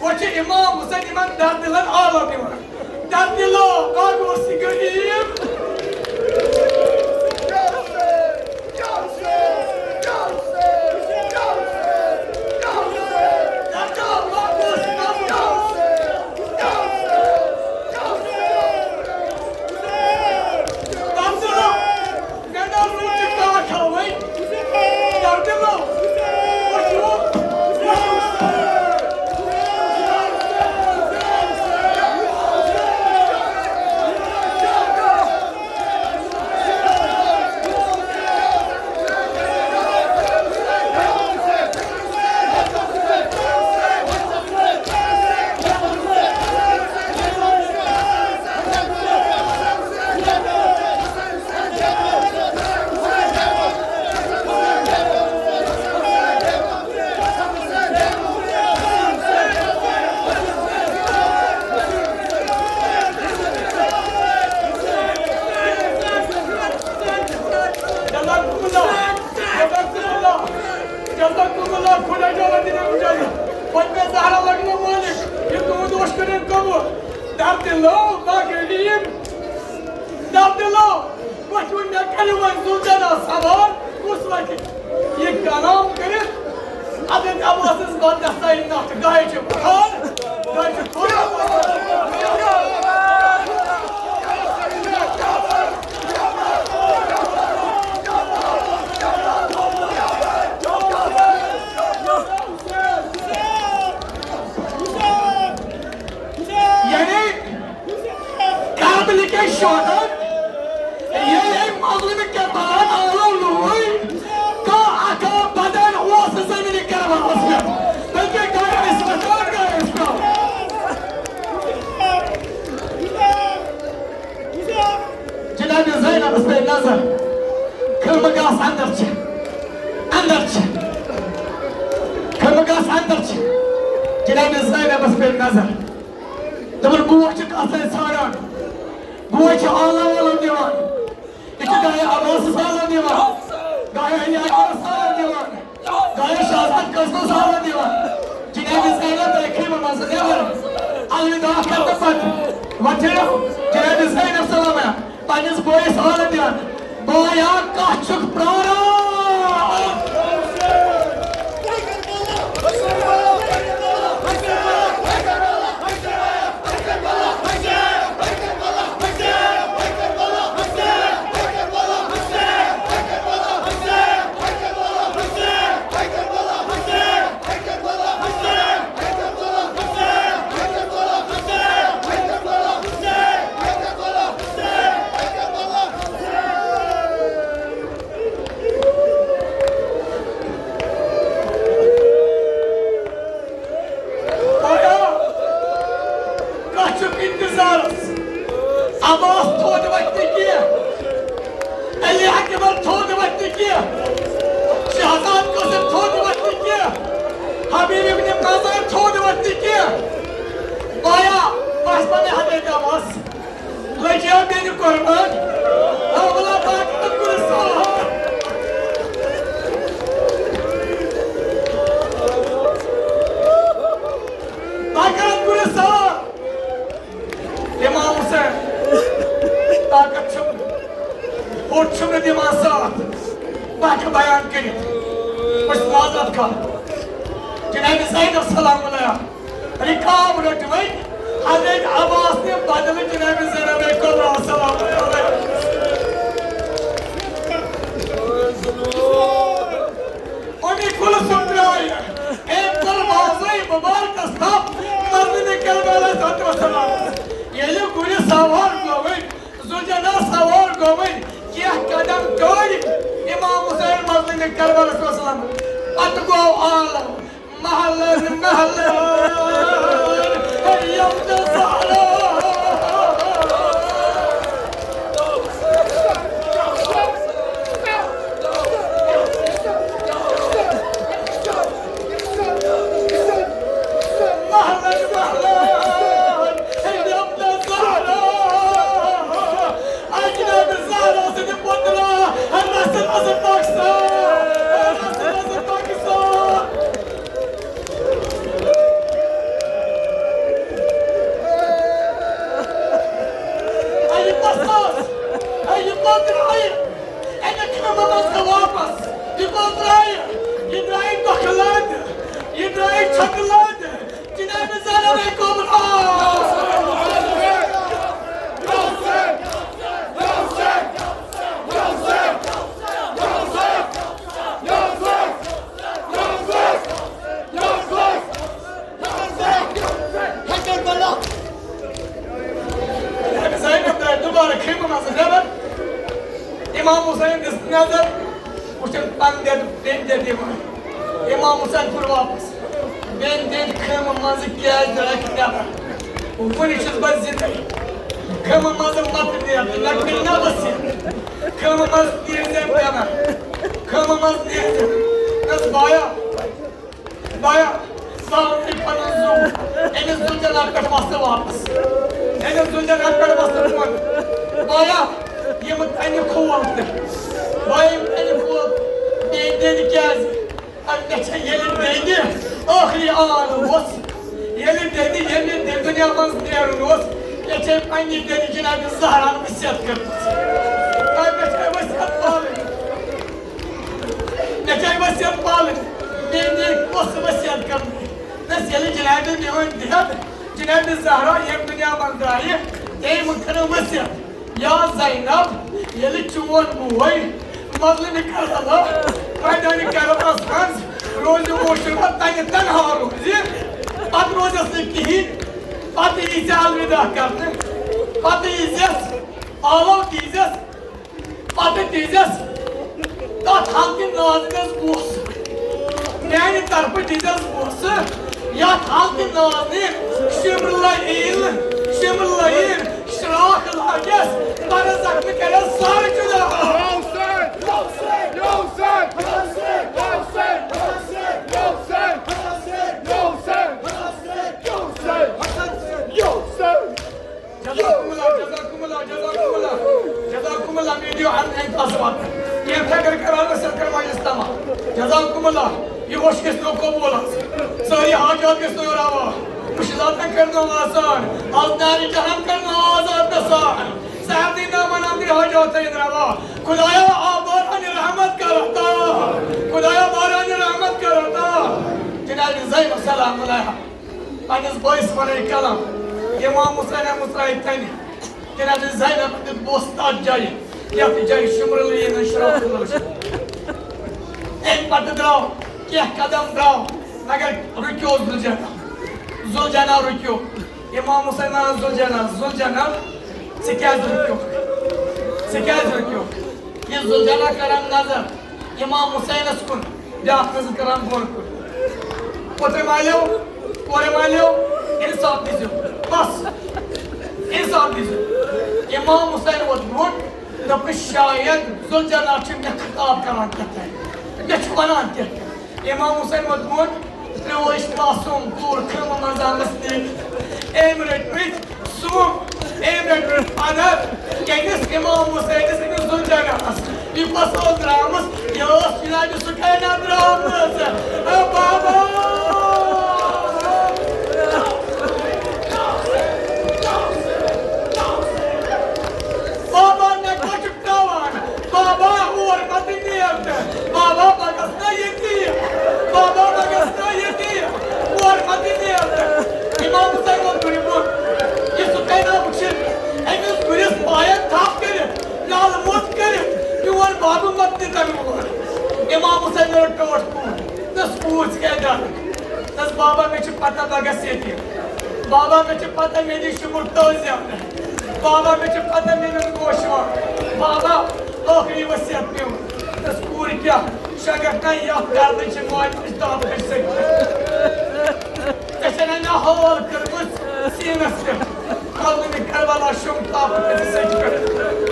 وۄنۍ چھِ امام حسین یِمن دردِلن عالم یِوان۔ دردِلو، کتھ اوس یہِ غریب؟ جزاکم اللہ، خدا جل دِنَم جزا۔ پتہٕ مےٚ زہرا لگنو مٲلِک، یہِ تُہُنٛد اوس کٔرِتھ قبوٗل۔ دردِ لو با غریب، دردِ لو، وۄتھ وۄنۍ مےٚ کَرِ وۄنۍ زُلجنا سوار، کُس وَتہِ یہِ کلام کٔرِتھ؟ اَدٕ عباسَس بدلَس تَے نَکھ، گایہِ چھِ بُخار، گایہِ چھِ تھوڑا۔ یعنی کربلہٕ کٮ۪ن شہداہن ییٚلہِ أمۍ مظلوم کربلاہن آلو لوٗے، کانٛہہ اکھا بدن اوس نہٕ زمینہِ کربلاہس پٮ۪ٹھ، بلکہِ گٔے أسۍ وفات، گٔے أسۍ پٮ۪ٹھ۔ جناب زینبس پے نظر، خٲمہٕ گاہس اندر چھِ، اندر چھِ، خٲمہٕ گاہس اندر چھِ۔ جناب زینبس پے نظر۔ دوٚپُن، بوے چھُ کتھ سۭتۍ ژھانڈان، بوے چھُ آلو آلو دِوان، یہِ چھُ گایہِ عباسس آلو دِوان، گایہِ علی اکبرس آلو دِوان۔ گایہِ شہزاد قٲسمس آلو دِوان۔ جناب زینب آیہِ خیمہٕ منٛزٕ نٮ۪بر۔ الوداع کرنہٕ پتہٕ وۄتھیو جناب زینب سلام پننِس بٲیِس آلو دِوان۔ بایا، کتھ چھُکھ پراران؟ کتھ چھُکھ انتظارس؟ عباس تھوٚد وتہِ نہٕ کینٛہہ، علی اکبر تھوٚد وتہِ نہٕ کینٛہہ، شہزاد قاسم تھوٚد وتہِ نہٕ کینٛہہ، حبیب ابن مظہر تھوٚد وتہِ نہٕ کینٛہہ۔ بایا، بس پننہِ حدے عباس۔ لٔجیا مےٚ یہِ قۄربان، اولا باقین کُن سوال۔ باقین کُن سوال۔ امام حسین، طاقت چھُم، ہوٚٹ چھُم نہٕ دِوان ساتھ، بہٕ ہٮ۪کہٕ بیان کٔرِتھ۔ بہٕ چھُس معذرت خواہ۔ جناب زینب سلام علیہا۔ رکاب رٔٹ وۄنۍ حضرت عباس نہِ بدلہٕ جناب زینب کبریٰ سلام علیہا۔ اُمِ کلثوم درٛایہِ أمۍ دروازے مبارکس تام مظلوم کربلا علیہ الصلوۃ والسلام۔ ییٚلہِ گُرِ سوار گوٚوُن، زُلجنا سوار گوٚوُن، کینٛہہ قدم ٹٲرۍ امام حسین مظلوم کربلا علیہ السلام۔ پتہٕ گوٚو عالم محلن محلن، ہے یمن زہرا۔ محلن محلن، ہے یمن زہرا۔ اے جناب زہرا سٕنٛدِ پُترا، ہے رسن رسن پاکستان، ہے رسن رسن پاکستان۔ اے یہِ پساس، اے یہِ پترایہِ، اے یہِ خیمہٕ منٛز تہٕ واپس۔ یہِ پترایہِ، یہِ درٛایہِ دۄکھٕ لد، یہِ درٛایہِ چھکہٕ لد۔ جناب زینب کبریٰ۔ زینب درٛاے دُبارٕ خیمہٕ منٛزٕ نٮ۪بر۔ امام حسین دِژ نظر، وٕچھُن پنہٕ دٮ۪د بیٚنہِ دٮ۪د یِوان۔ امام حسین کوٚر واپس۔ بیٚنہِ دٮ۪د خیمہٕ منٛزٕ کیٛازِ درٛاکھ نٮ۪بر؟ وُنہِ چھُس بہٕ زِندَے۔ خیمہٕ منٛزٕ مَتہٕ نیرنہٕ، مےٚ کُنہِ نہ ؤسِتھ۔ خیمہٕ منٛز نیٖرزِ نٮ۪بر۔ خیمہٕ منٛز نیٖرزِ۔ دوٚپُس، بایا، بایا، زالُن تٔمۍ پنُن زُو، أمِس زُو جناب پٮ۪ٹھ وَسہٕ واپس۔ أمِس زُو جناب پٮ۪ٹھ وَسہٕ بۄن۔ بایا، یِم تَنہِ کھول تہِ۔ بایا، یِم تَنہِ کھول۔ بیٚیہِ دِنۍ کیٛازِ؟ مےٚ چھےٚ ییٚلہِ بیٚنہِ ٲخری آن اوس، ییٚلہِ بیٚنہِ، ییٚلہِ مےٚ دُنیا منٛز نیرُن اوس، مےٚ چھےٚ پننہِ بیٚنہِ جناب زہرا وصیت کٔرمٕژ۔ مےٚ چھےٚ وصیت پالٕنۍ، مےٚ چھےٚ وصیت پالٕنۍ۔ مےٚ، مےٚ کۄس وصیت کٔرمٕژ؟ بس ییٚلہِ جناب میون دِیَت، جناب زہرا ییٚمہِ دُنیا منٛز درٛایہِ، تٔمۍ کٔر وصیت۔ یا زینب، ییٚلہِ چون بوے مظلوم کربلا میدان کربلاہس منٛز روزِ اوشُرا تنہِ تنہا روزِ، پتہٕ روزٮ۪س نہٕ کِہیٖنۍ، پتہٕ یی ژےٚ الوداع کرنہٕ، پتہٕ یی زٮ۪س آلو دیٖزٮ۪س، پتہٕ دیٖزٮ۪س تتھ ہلکہِ نازنِس بوسہٕ، میانہِ طرفہٕ دیٖزٮ۪س بوسہٕ، یتھ ہلکہِ نازنہِ شملہٕ عیٖل، شملہٕ عیٖل شراکھ لاگٮ۪س، برزخ نہٕ کرٮ۪س سر جدا۔ جزاکم اللہ، جزاکم اللہ، جزاکم اللہ، جزاکم اللہ، مےٚ دِیِو اَمہِ، اَمہِ پاسہٕ واتنہٕ۔ کینٛہہ فکر کران ٲسۍ، سر کرو مجلس تمام۔ جزاکم اللہ، یہِ ووش گژھِ نہٕ قبول آز۔ سٲری حاجات گژھِ نہٕ روا۔ مُشکلاتن کرنو آسان۔ از نارِ جہنم کرنو آزاد نہ سان۔ صاحب دی نامہ نام دی حاجات تھٲیِن روا۔ خدایا آ باران رحمت کر عطا۔ خدایا باران رحمت کر عطا۔ جناب زینب سلام علیہا۔ پننِس بٲیِس وَنَے قلم، امام حسینہ مُژرایہِ تَنہِ۔ جناب زینب دیُت بوس تَتھ جایہِ، یَتھ جایہِ شُمرٕ لٔگۍ نہٕ شرٛاپہٕ لٔج۔ اَمہِ پتہٕ درٛاو، کینٛہہ قدم درٛاو، مگر رُکیو ذوالجناح۔ ذوالجناح رُکیو۔ امام حسین وَنان، ذوالجناح، ذوالجناح، ژٕ کیٛازِ رُکیوکھ؟ ژٕ کیٛازِ رُکیوکھ؟ یہِ ذوالجناح کران نظر امام حسینس کُن، بیاکھ نظر کران بۄن کُن۔ پوترِ مالیو، کورِ مالیو، انصاف دیٖزیو، بس، انصاف دیٖزیو۔ امام حسین ووت برونٛٹھ، دوٚپُن، شاید ذوالجناح چھُ مےٚ خطاب کران کیٛاہ تام، مےٚ چھُ ونان کیٛاہ تام۔ امام حسین ووت برونٛٹھ، ترٛوو أسۍ معصوم کوٗر خیمہٕ منٛز آمٕژ نِتھ۔ أمۍ رٔٹۍ مٕتۍ سُم، أمۍ رٔٹۍ مٕتۍ پَدر۔ کٔمِس؟ امام حسینس، أمِس ذوالجناحس۔ یہِ کۄس ٲس درٛامٕژ؟ یہِ ٲس جناب سُکینہ درٛامٕژ۔ اے بابا! بابا، مےٚ کیٛاہ چھُ ترٛاوان؟ بابا، اور مت نیر تہٕ۔ بابا، بہٕ گژھٕ نا ییٚتی۔ بابا، بہٕ گژھٕ نا ییٚتی۔ اور مت نیر تہٕ۔ امام حسین ووت گُرِ بُن۔ یہِ سُکینہ وٕچھِتھ، أمِس گُرِس پایَن تھپھ کٔرِتھ، لال موت کٔرِتھ، میون بابہٕ مت نہِ تَمہِ اور۔ امام حسین رٔٹ ٹٲٹھ کوٗر۔ دوٚپُس، کوٗر، ژٕ کیٛازِ درٛاکھ؟ دوٚپُس، بابا، مےٚ چھِ پتہ بہٕ گژھٕ ییٚتی۔ بابا، مےٚ چھِ پتہ مےٚ دی شُمُر تٲوزِ اَننہٕ۔ بابا، مےٚ چھِ پتہ مےٚ نِن گوشوار۔ بابا، ٲخری وصیت میون۔ دوٚپُس، کوٗر کیٛاہ؟ شاگرد نہ یَتھ کرنہٕ چھِ ماجہِ نِش دَب ہیٚچھ سۭتۍ۔ ژےٚ چھےٚ نہ مےٚ حال کٔرمٕژ سیٖنَس پٮ۪ٹھ۔ مظلومِ کربلا شوٚنٛگ تاپہٕ کٔرِتھ سیٚکہِ پٮ۪ٹھ۔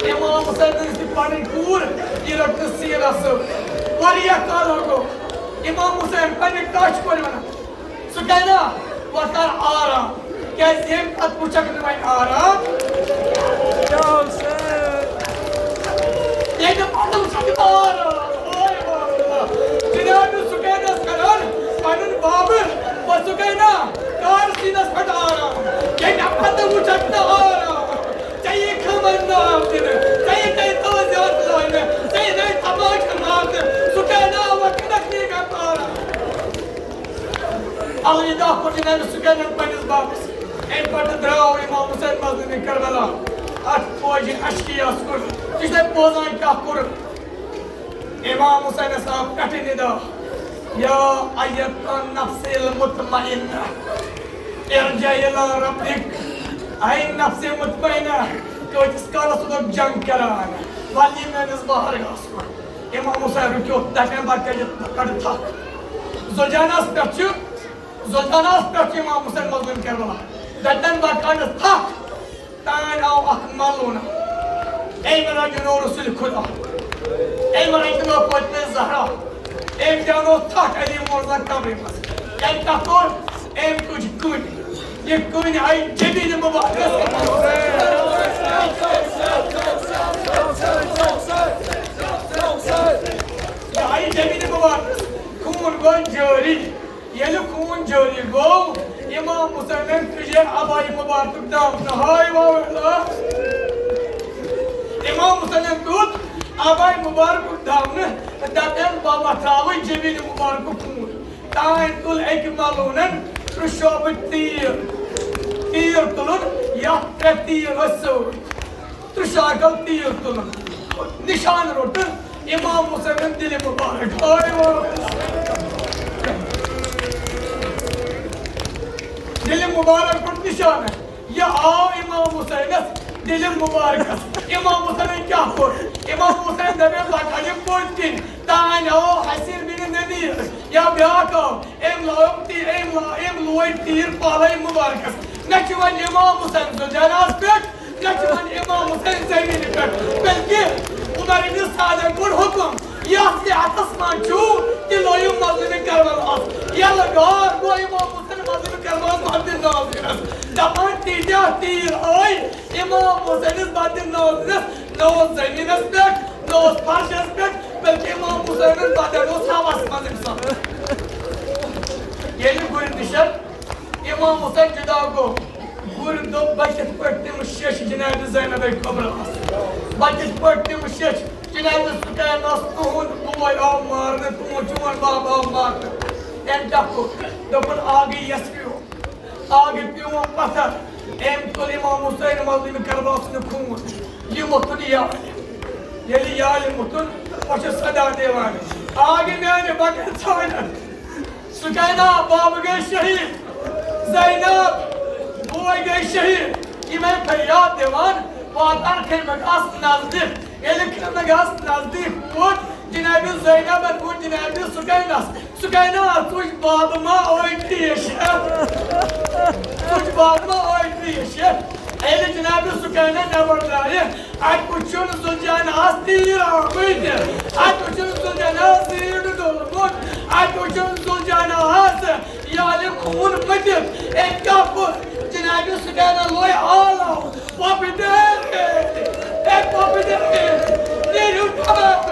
امام حسینَن یُس یہِ پنٕنۍ کوٗر، یہِ رٔٹ نہٕ سیٖنَس سۭتۍ۔ واریاہ کال گوٚو۔ امام حسین پننہِ ٹچ کورِ وَنان، سُکینہ، وۄنۍ کر آرام، کیٛازِ ییٚمہِ پتہٕ وٕچھکھ نہٕ وۄنۍ آرام۔ ییٚمہِ پتہٕ وٕچھکھ نہٕ آرام۔ اوے واہ اللہ۔ جناب سُکینس کران پنُن بابہٕ، وۄنۍ سُکینہ، کر سیٖنس پٮ۪ٹھ آرام۔ ییٚمہِ پتہٕ وٕچھکھ نہٕ آرام۔ ژےٚ یی خٲمن ناو دِنہٕ، ژےٚ یی تَتہِ تٲوزِ اَتھ لٲنہٕ، ژےٚ یی نَے تماشہٕ مارنہٕ۔ سُکینہ، وۄنۍ کَرَکھ نہٕ مےٚ پاران۔ الوداع کوٚر جناب سُکینن پننِس بابس۔ اَمہِ پتہٕ درٛاو امام حسین مظلومِ کربلا۔ اَتھ فوجہِ اشکیاہس کوٚر، ژٕ چھُکھ بوزان کیٛاہ کوٚرُکھ؟ امام حسینس آو پٮ۪ٹھٕ ندا، یا ایتہ النفس المطمئنہ، ارجعی الی ربک۔ اے نفس مطمئنہ، کۭتِس کالس اوسُکھ جنگ کران؟ وَل یہِ میٲنِس بہارگاہس کُن۔ امام حسین رُکیو، دپن بہٕ کڑٕ، بہٕ کڑٕ تھکھ۔ ذوالجناحس پٮ۪ٹھ چھُ، ذوالجناحس پٮ۪ٹھ چھُ امام حسین مظلوم کربلا۔ دپن بہٕ کڑٕ تھکھ۔ تانۍ آو اکھ ملوٗنہ۔ أمۍ رنجنو رسول خدا۔ أمۍ رنجنو فاطمہ زہرا۔ أمۍ دیٛاونو تھکھ علی مرزا قبرِ منٛز۔ أمۍ کیٛاہ کوٚر؟ أمۍ تُج کٔنۍ۔ یہِ کٔنۍ آیہِ جبیٖنہِ مُبارکَس۔ یہِ آیہِ جبیٖنہِ مُبارکَس۔ خوٗن گوٚو جٲری۔ ییٚلہِ خوٗن جٲری گوٚو، امام حسینن تُجے عبایہِ مبارکُک دامنہٕ۔ ہاے واو اللہ۔ امام حسینن تُل عبایہِ مبارکُک دامنہٕ، دپن، بہٕ وۄتھراوٕ جبیٖن مبارکُک خوٗن۔ تانۍ تُل أکۍ ملعوٗنن ترٛشوبہٕ تیٖر۔ تیٖر تُلُن، یتھ ترٛےٚ تیٖر ٲسۍ سۭتۍ۔ تہٕ شاکل تیٖر تُلُن۔ نِشان روٚٹ امام حسینن دِلہِ مُبارک۔ آے واے۔ دِلہِ مُبارک روٚٹ نِشان۔ یہِ آو امام حسینس دِلہِ مُبارکس۔ امام حسینن کیٛاہ کوٚر؟ امام حسین دپے، بہٕ کڑٕ پٔتۍ کِنۍ۔ تانۍ آو حسین بن نمیر یا بیٛاکھ آو۔ أمۍ لوگ تی-، أمۍ لا-، أمۍ لوے تیٖر پالے مُبارکس۔ نہ چھُ وۄنۍ امام حسین زُلجاناہس پٮ۪ٹھ، نہ چھُ وۄنۍ امام حسین زمینہِ پٮ۪ٹھ، بلکہِ عمر ابن سعدن کوٚر حُکم، یَتھ تہِ اَتھَس منٛز چھُو، تہِ لٲیِو مظلومِ کربلاہَس۔ یَلہٕ گار گوٚو امام حسین مظلومِ کربلاہَس بدِ ناظرینَس۔ دَپان تیٖتیٛاہ تیٖر آے امام حسینَس بدِ ناظرینَس، نہ اوس زمینَس پٮ۪ٹھ، نہ اوس فرشَس پٮ۪ٹھ، بلکہِ امام حسینَس بدن اوس ہوَس منٛز أمۍ سُنٛد۔ ییٚلہِ گُرِ نِشَن امام حسین جدا گوٚو، گُرۍ دوٚپ، بہٕ کِتھ پٲٹھۍ دِمہٕ شیٚچھ جناب زینب کبریس؟ بہٕ کِتھ پٲٹھۍ دِمہٕ شیٚچھ؟ جناب سُکینہ ٲس، تُہُنٛد بوے آو مارنہٕ، تُہُنٛد چون باب آو مارنہٕ۔ تٔمۍ کیٛاہ کوٚر؟ دوٚپُن، آگے یَس پیوٚو، آگے پیوٚو پتھر۔ أمۍ تُل امام حسین مظلومِ کربلا سُنٛد خوٗن، یہِ موٚتھُن یالہِ۔ ییٚلہِ یالہِ موٚتھُن، پتہٕ چھُ صدا دِوان، آگے میانہِ بغٲر ژھانڈن۔ سُکینہ بابہٕ گٔے شہیٖد، زینب بوے گٔے شہیٖد۔ یِمے فریاد دِوان واتان خیمہٕ گاہس نزدیٖک۔ ییٚلہِ خیمہٕ گاہس نزدیٖک ووت، جناب زینبن ووٚن جناب سُکینس، سُکینہ، ژٕ وٕچھ بابہٕ ما ٲے ترٛیش ہٮ۪تھ؟ ژٕ وٕچھ بابہٕ ما ٲے ترٛیش ہٮ۪تھ؟ ییٚلہِ جناب سُکینہ نٮ۪بر درٛایہِ، اَتہِ وٕچھُن زُلجاناہَس تیٖر آمٕتۍ۔ اَتہِ وٕچھُن زُلجاناہَس زیٖٹھ ڈوٚلمُت۔ اَتہِ وٕچھُن زُلجاناہَس یالہِ خوٗن مٔتِتھ۔ أمۍ کیٛاہ کوٚر؟ جنابِ سُکینہ لوے آلو۔ پۄپھٕ دے، اے پۄپھٕ دے، نیٖرِو خبر،